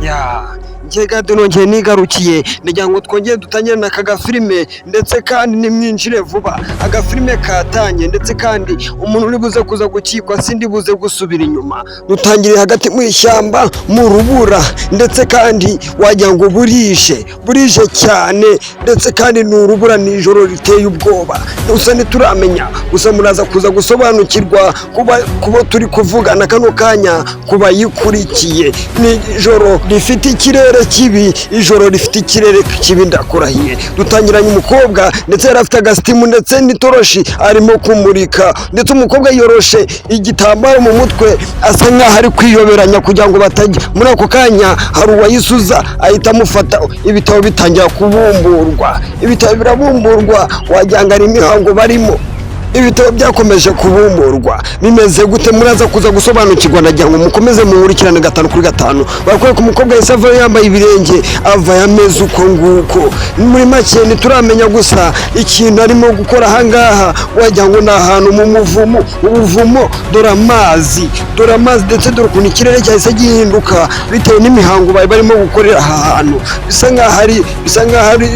Ya njye gade nongeye nigarukiye, ndagira ngo twongere dutangire na aka gafilime, ndetse kandi nimwinjire vuba, agafilime katanye. Ndetse kandi umuntu uri buze kuza gukikwa, sindi buze gusubira inyuma. Dutangiriye hagati mu ishyamba mu rubura, ndetse kandi wagira ngo burije, burije cyane. Ndetse kandi ni urubura, ni ijoro riteye ubwoba. Gusa ntituramenya, gusa muraza kuza gusobanukirwa kuba turi kuvugana kano kanya ku bayikurikiye. Ni ijoro rifite ikirere kibi, ijoro rifite ikirere kibi, ndakurahiye. Dutangiranye umukobwa, ndetse yari afite agasitimu ndetse n'itoroshi, arimo kumurika. Ndetse umukobwa yoroshe igitambaro mu mutwe, asa nkaho ari kwiyoberanya kugira ngo batajya. Muri ako kanya hari uwayisuza ahita amufata. Ibitabo bitangira kubumburwa, ibitabo birabumburwa, wagira ngo ari imihango barimo. Ibitabo byakomeje kubumburwa, bimeze gute? Muraza kuza gusobanukirwa. Ndagira ngo mukomeze muwurikirane gatanu kuri gatanu. Barakwereka umukobwa yahise avayo yambaye ibirenge, ava ameze uko nguko. Muri make ntituramenya gusa ikintu arimo gukora ahangaha. Wagira ngo ni ahantu mu muvumo, ubuvumo. Dore amazi, dore amazi, ndetse dore ukuntu ikirere cyahise gihinduka bitewe n'imihango bari barimo gukorera aha hantu. Bisa nkaho ari